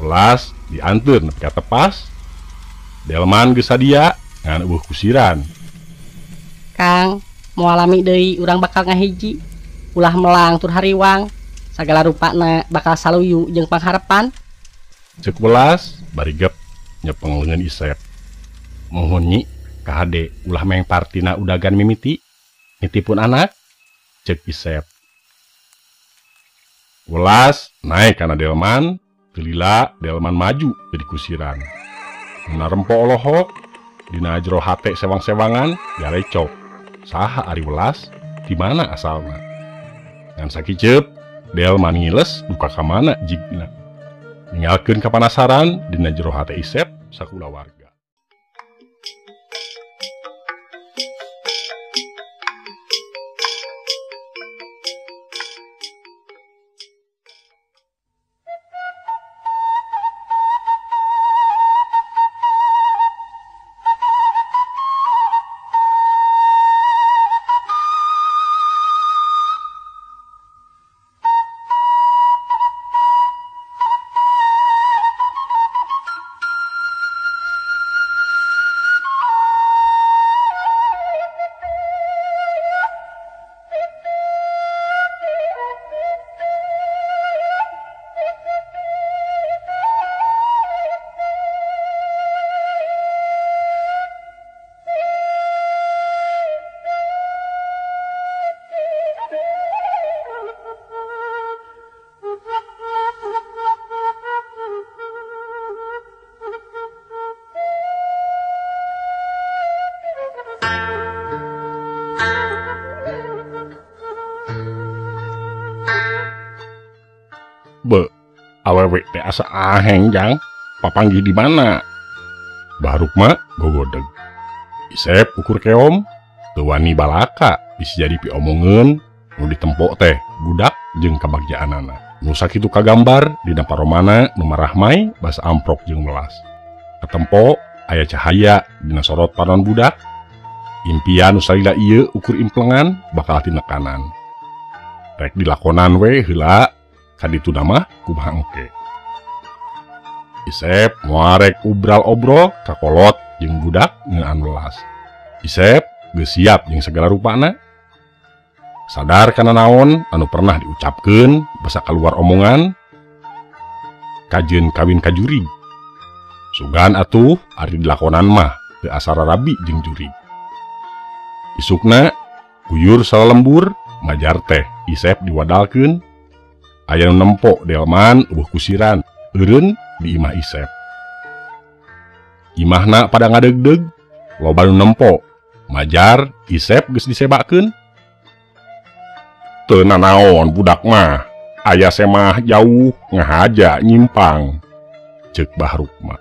Welas dianteur nepi ka tepas. Delman geus sadia ngan eueuh kusiran. Kang, moal lami deui urang bakal ngahiji. Ulah melang tur hariwang. Sagala rupana bakal saluyu jeung pangharepan. Ceuk Welas bari gep nyepeng leungeun Isep. Muhun nyi kahade ulah meng partina udagan mimiti. Nitipun anak ceuk Isep. Welas naek kana delman, teu lila delman maju jadi kusiran. Nuna rempo olohok dina jero hate sewang-sewangan garecok. Saha ari Welas? Di mana asalna? Ngan sakiceup delman ngiles duka ka mana jigna. Ninggalkeun kapanasaran dina jero hate Isep sakulawarga. Be, awewe teh asa aheng jang, papanggih di mana? Barukma gogodeg. Isep ukur keom, teu wani balaka bisa jadi piomongeun nu ditempok teh budak jeung kabagjaanana. Nu sakitu kagambar dina paromana nu marahmai basa amprok jeung melas. Katempo aya cahaya dina sorot panon budak. Impian nu salila ieu ukur implengan bakal tinekanan. Rek dilakonan we heula. Kaditu nama kumaha engke. Isep moarek ubral obrol kakolot jeung budak ngeunaan welas. Isep geus siap jeung segala rupana. Sadar kana naon anu pernah diucapkeun basa kaluar omongan kajeun kawin ka jurig. Sugan atuh ari dilakonan mah teu asa rarabi jeung jurig. Isukna guyur salalembur majar teh Isep diwadalkeun. Aya nu nempo delman eueuh kusiran eureun di imah Isep. Imahna pada ngadegdeg loba nu nempo majar Isep geus disebakeun. Teu nanaon budak mah aya semah jauh ngahaja nyimpang ceuk Bah Rukma.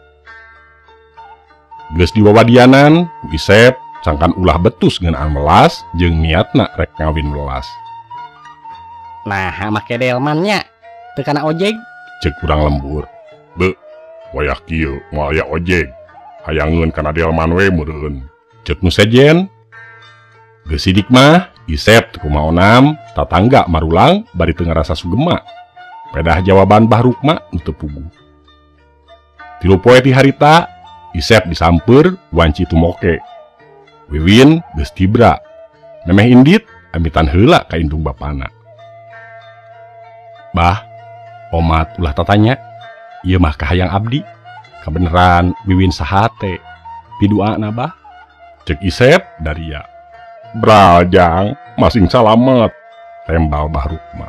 Geus diwawadianan ku Isep sangkan ulah betus ngeunaan welas jeung niatna rek ngawin welas. Nah, make delmannya teu kana ojek ceuk urang lembur. Be, wayah kieu moal aya ojek. Hayangeun kana delman we meureun. Ceuk nu sejen. Geus sidik mah Isep teu kumaonam, tatangga marulang bari teu ngarasa sugema. Pedah jawaban Bah Rukma nu teu puguh. 3 poe ti harita Isep disamper wanci tumoke. Wiwin geus tibra. Memeh indit amitan heula ka indung bapana. Bah, omat ulah tatanya, ieu mah kahayang abdi. Kabeneran Wiwin sahate, piduana bah. Ceuk Isep daria. Brajang, masing salamet, tembal Bah Rukma.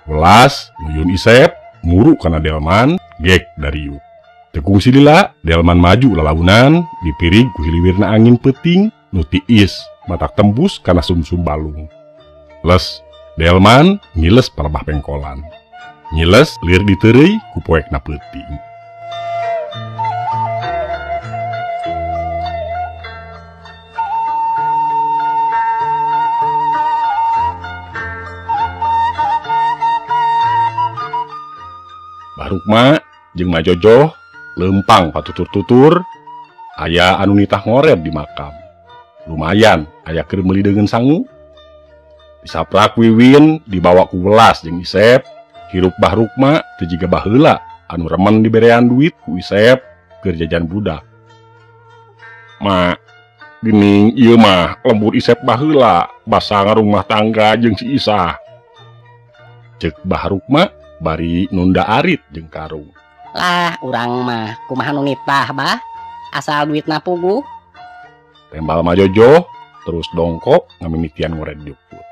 Welas nuyun Isep, muru kana delman, gek dariuk. Teu kungsi lila, delman maju lalaunan, dipirig ku hiliwirna angin peuting, nu tiis, matak tembus kana sumsum balung. Les, delman ngiles palebah pengkolan. Ngiles lir diteureuy ku poekna peuting. Bah Rukma jeung Majojoh leumpang patutur-tutur aya anu nitah ngored di makam. Lumayan aya keur meuli deungeun sangu. Disaprak Wiwin dibawa ku welas jeung Isep, hirup Bah Rukma teu jiga baheula anu remen diberean duit ku Isep keur jajan budak. Ma, geuning ieu mah lembur Isep baheula basa ngarumah tangga jeung si Isah. Ceuk Bah Rukma bari nunda arit jeung karung. Lah, urang mah kumaha nu nitah, Bah? Asal duitna puguh. Tembal Majojo terus dongkok ngamimitian ngored jukut.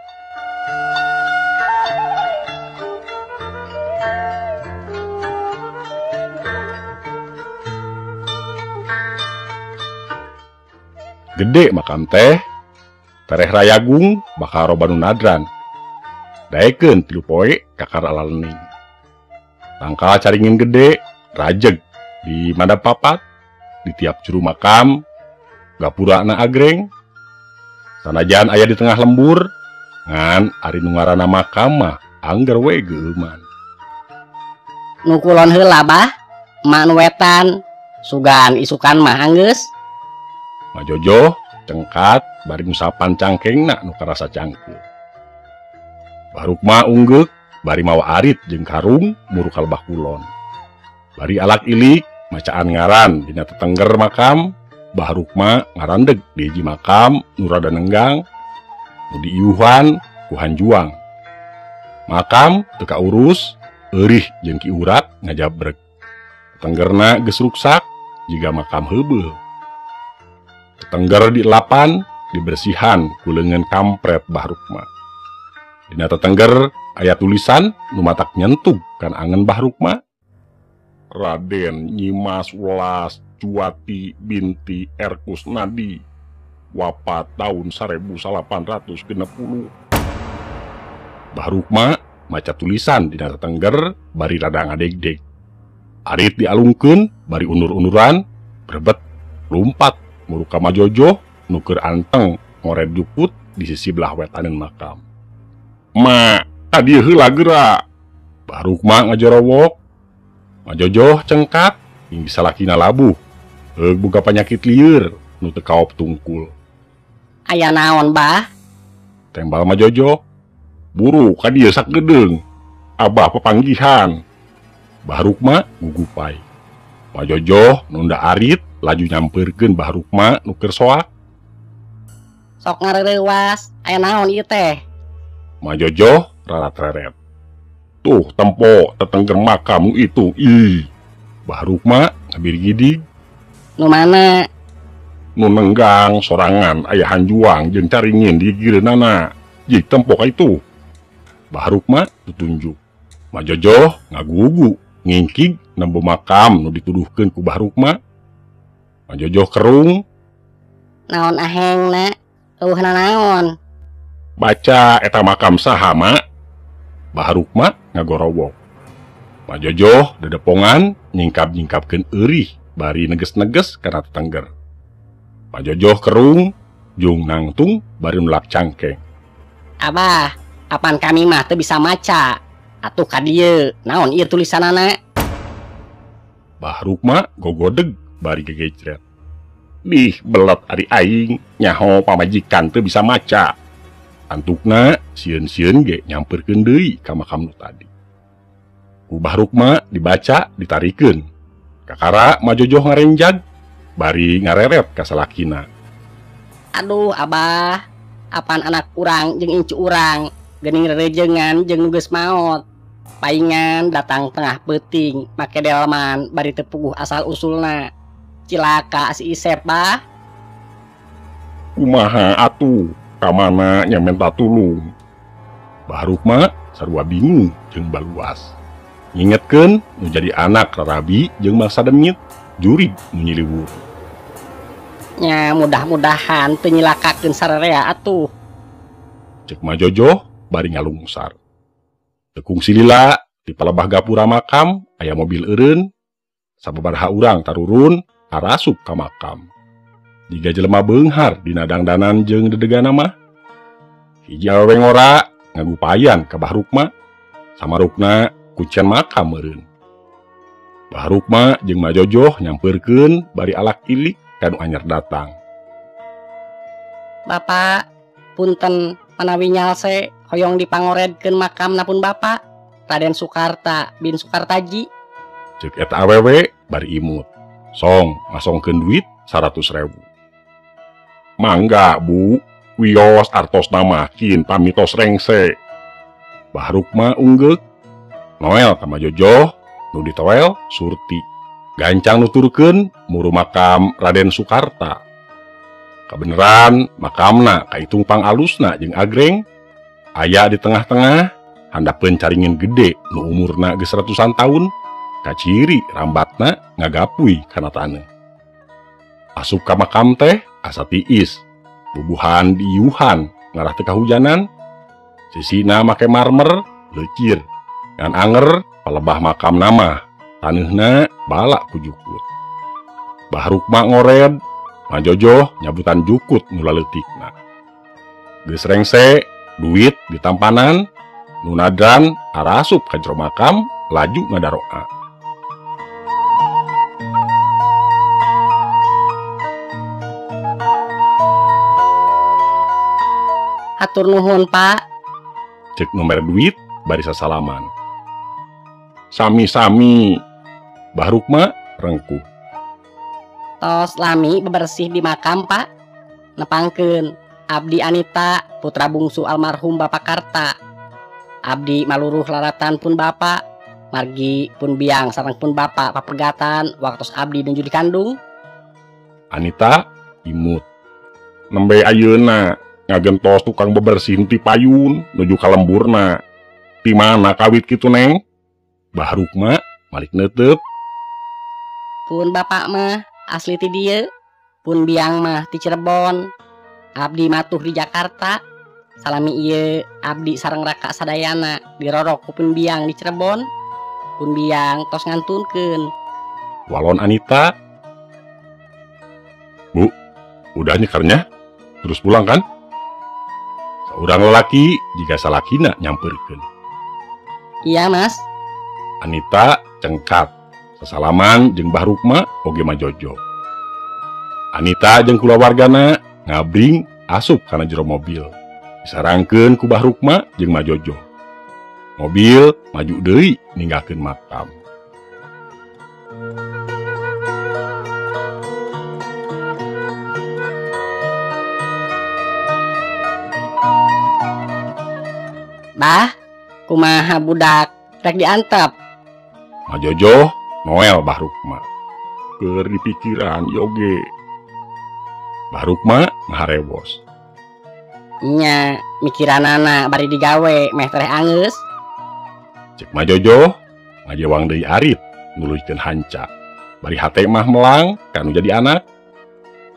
Gede makam teh, tereh rayagung bakal roba nu nadran. Daekeun 3 poe kakar alalening. Tangkal caringin gede, rajeg di madap papat, di tiap juru makam, gapurana agreng. Sanajan aya di tengah lembur, ngan ari nu ngaranna makam mah angger we geueuman. Nu kulon heula Bah, emak nu wetan, sugan isukan mah anggeus. Majojo cengkat bari ngusapan cangkengna nu karasa cangkeul. Bah Rukma unggeuk bari mawa arit jeung karung muru ka lebah kulon. Bari alak ilik macaan ngaran dina tetengger makam, Bah Rukma ngarandeg di hiji makam nu rada nenggang nu diiuhan ku hanjuang. Makam teu kaurus, eurih jeung ki urat ngajabreg. Tetenggerna geus ruksak jiga makam heubeul. Tetengger di lapan dibersihan ku leungeun kampret Bah Rukma. Dina tetengger aya tulisan nu matak nyentuh kan angen Bah Rukma. Raden Nyimas Welas Juwati binti Erkusnadi wafat tahun 1860. Bah Rukma maca tulisan dina tetengger bari rada ngadegdeg. Arit dialungkeun bari undur-unduran brebet lumpat muru ka Majojo nu keur anteng ngored jukut di sisi belah wetaneun makam. Ma, tadi heula geura. Bah Rukma ngajorowok. Majojo cengkat hingga salakina labuh. Heug boga panyakit lieur nu teu kaop tungkul. Aya naon, Bah? Tembal Majojo. Buru ka dieu sakedeung. Abah papanggihan. Bah Rukma gugupai. Majojo nunda arit laju nyampeurkeun Bah Rukma nu keur soak. Sok ngareurewas, aya naon ieu teh? Majojo rarat-reret. Tuh tempo tetengger makamu itu. Ih. Bah Rukma ngabirgidig. Nu mana? Nu nenggang sorangan aya hanjuang jeung caringin di gigireunana. Jig tempo ka itu. Bah Rukma tutunjuk. Majojo ngagugu ngingkig nembe makam nu dituduhkeun ku Bah Rukma. Majojo kerung. Naon ahengna? Eueuh nanaon? Baca eta makam saha, Mak? Bah Rukma ngagorowok. Majojo dedepongan nyingkap-nyingkapkeun eurih bari neges-neges kana tetengger. Majojo kerung jung nangtung bari nulak cangkeng. Abah, apan kami mah teu bisa maca. Atuh ka dieu, naon ieu tulisanana? Bah Rukma gogodeg bari gegecret. Dih belet ari aing nyaho pamajikan teu bisa maca. Antukna sieun-sieun ge nyamperkeun deui ka makam nu tadi. Ku Bah Rukma dibaca ditarikeun. Kakara Majojo ngarenjag bari ngareret ka salakina. Aduh Abah, apan anak urang jeung incu urang geuning rerejengan jeung nu geus maot. Paingan datang tengah peuting make delman bari teu puguh asal usulna. Cilaka si Isep, Bah. Kumaha atuh? Kamana nya minta tulung. Bah Rukma sarua bingung jeung baluas. Ngingetkeun nu jadi anak rarabi jeung bangsa demit, jurig nu nyiliwur. Nya mudah-mudahan teu nyilakakeun sararea atuh. Ceuk Majojo bari ngalungsar. Tekung silila di palebah gapura makam aya mobil eureun. Sababaraha urang tarurun arasup ka makam. Jiga jelema beunghar dina dangdanan jeung dedegana mah. Hiji awewe ngora ngagupayan ka Bah Rukma. Samarukna kucian makam meureun. Bah Rukma jeung Majojo nyampeurkeun bari alak ilik ka nu anyar datang. Bapak, punten manawi nyalse hoyong dipangoredkeun makamna pun Bapak Raden Soekarta bin Soekartaji. Ceuk eta awewe bari imut. Song ngasongkeun duit 100.000. Mangga Bu, wios artosna makin pamitos rengse. Bah Rukma unggeuk. Noel ka Majojoh nu ditoel Surti. Gancang nuturkeun muru makam Raden Soekarta. Kabeneran makamna kaitung pangalusna jeung agreng. Aya di tengah-tengah handapeun caringin gede nu umurna geus ratusan tahun. Kaciri rambatna ngagapuy kana taneuh. Asup ka makam teh asa tiis. Bubuhan diiuhan ngarah teu kahujanan. Sisina make marmer leucir. Ngan anger palebah makam nama taneuhna balak ku jukut. Bah Rukma ngored, Majojoh nyabutan jukut nu laleutikna. Geus rengse, duit ditampanan, nu nadran arasup ka jero makam laju ngadaroa. Hatur nuhun, Pak. Cek nomor duit bari sasalaman. Sami-sami. Bah Rukma rengkuh. Tos lami bebersih di makam, Pak. Nepangkeun abdi Anita, putra bungsu almarhum Bapak Karta. Abdi maluruh laratan pun Bapak, margi pun biang sareng pun Bapak papegatan waktos abdi nuju dikandung. Anita imut. Nembe ayeuna ngagentos tukang bebersih ti payun nuju ka lemburna. Ti mana kawit kitu, Neng? Bah Rukma malik neuteup. Pun Bapak mah asli ti dieu, pun biang mah ti Cirebon. Abdi matuh di Jakarta. Salami ieu abdi sareng raka sadayana dirorok ku pun biang di Cirebon. Pun biang tos ngantunkeun. Walon Anita. Bu, udah nyekernya? Terus pulang kan? Saurang lelaki jika salakina nyamperkeun. Iya, Mas. Anita cengkat. Sasalaman jeung Bah Rukma oge Majojo. Anita jeung kulawargana ngabring asup kana jero mobil. Disarangkeun ku Bah Rukma jeung Majojo. Mobil maju deui ninggalkeun makam. Bah, kumaha budak rek diantep? Majojo Noel Bah Rukma. Keur dipikiran yoge. Bah Rukma ngaharewos. Nya mikiranana bari digawe meh tereh angeus. Cek Majojo ngajewang deui arit nuluykeun hanca. Bari hate mah melang kanu jadi anak.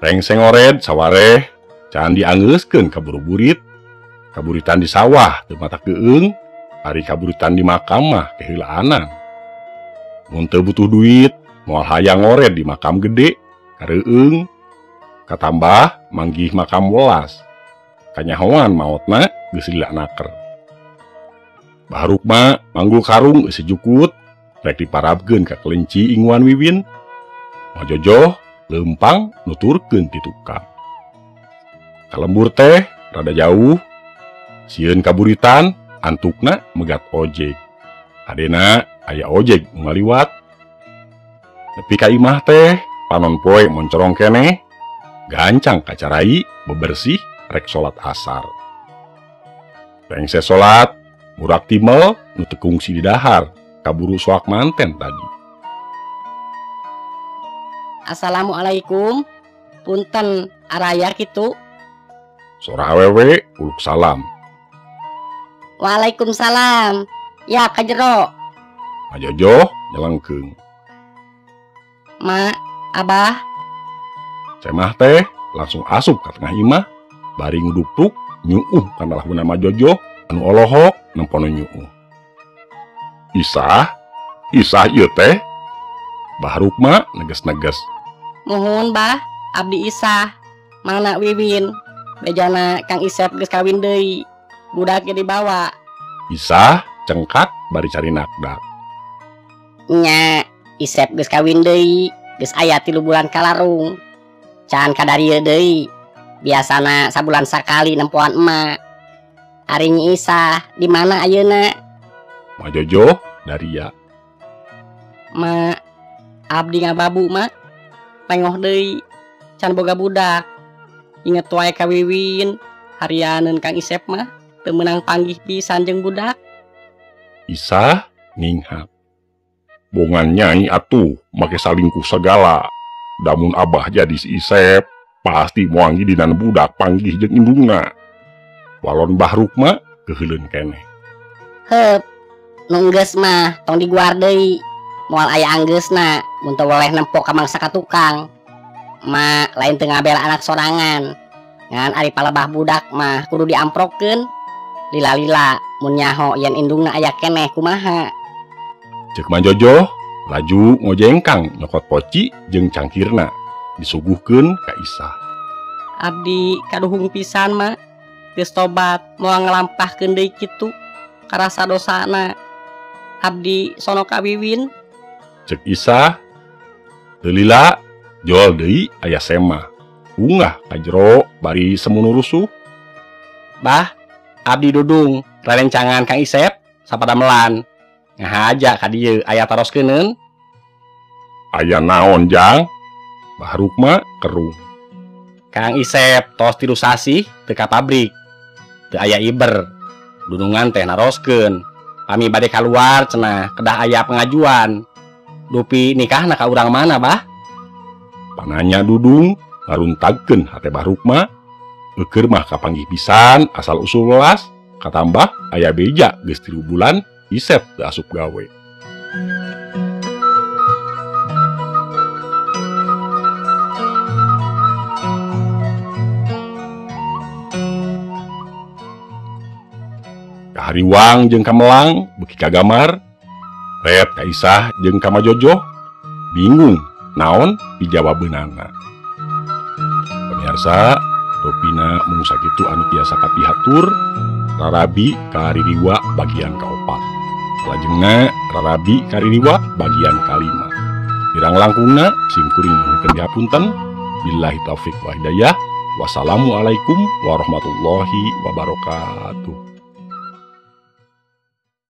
Rengse ngored sawareh can diangeuskeun kaburu burit. Kaburitan di sawah teu mata keung, ari kaburitan di makam mah keheulaanan. Mun teu butuh duit, moal hayang ngored di makam gede, kareueung. Katambah manggih makam welas. Kanyahoan maotna geus lila naker. Bah Rukma manggul karung eusi jukut, rek diparabkeun ka kelenci inguan Wiwin. Majojoh leumpang nuturkeun ti tukang. Ka lembur teh rada jauh, sieun kaburitan antukna megat ojek. Adena aya ojek nu ngaliwat. Nepi ka imah teh panon poe moncorong keneh, gancang kacarai bebersih rek salat asar. Rengse salat, murak timel nu teu kungsi di dahar, kaburu soak manten tadi. Assalamualaikum, punten araya kitu. Sora awewe uluk salam. Waalaikumsalam. Ya ka jero. Majojoh nyelengkeung. Ma, Abah. Cemah teh langsung asup ka tengah imah bari ngudupruk nyuuh kana lahuna Majojoh anu olohok nempono nyuuh. Isah, Isah ieu teh. Bah Rukma neges-neges. Muhun Bah, abdi Isah. Mana Wiwin? Bejana Kang Isep geus kawin deui. Budak ge dibawa. Isah cengkak bari cari nakdak. Nya, Isep geus kawin deui, geus aya 3 bulan kalarung. Can kadarieu deui. Biasana sabulan sakali nempoan emak. Ari Nyi Isah di mana ayeuna? Majojoh daria. Ma, abdi ngababu ma. Lengoh deui can boga budak. Inget wae ka Wiwin, harianeun Kang Isep mah teu meunang panggih pisan jeung budak. Isah ninghap. Bongan nyai atuh make salingkuh segala. Damun abah jadi si Isep pasti moal ngidinan budak panggih jeung indungna. Walon Bah Rukma keuheuleun keneh. Heup, nu enggeus mah tong diguar deui. Moal aya anggeusna mun teu weleh nempo ka mangsa ka tukang. Ma lain teu ngabela anak sorangan. Ngan ari palebah budak mah kudu diamprokeun. Lila-lila mun nyaho yen indungna aya keneh kumaha. Ceuk Manjojo laju ngojengkang nyokot poci jeung cangkirna disuguhkeun ka Isah. Abdi kaduhung pisan ma, geus tobat moal ngalampahkeun deui kitu karasa dosana. Abdi sono ka Wiwin. Ceuk Isah teu lila jol deui aya sema. Ungah ka jero bari semunu rusuh. Bah, abdi dudung rerencangan Kang Isep sapadamelan. Ngahaja ka dieu aya taroskeunun. Aya naon jang? Bah Rukma kerung. Kang Isep tos 3 sasih teu ka pabrik. Teu aya iber. Dunungan teh naroskeun. Pami bade kaluar cenah kedah aya pengajuan. Dupi nikahna ka urang mana, Bah? Pananya Dudung ngaruntagkeun hate Bah Rukma. Eukeun mah kapanggih pisan asal usul welas, katambah aya beja geus 3 bulan Isep teu asup gawe. Kahariwang jeung kamelang beuki kagamar, ret ka Isah jeung ka Majojoh bingung naon pijawabeunana. Pemirsa, rupina mung sakitu anu tiasa kapihatur Rarabi Kaririwa bagian kaopat. Salajengna Rarabi Kaririwa bagian kalima. Kirang langkungna simkuring nyuhunkeun dihapunten. Billahi taufik wal hidayah. Wassalamualaikum warahmatullahi wabarakatuh.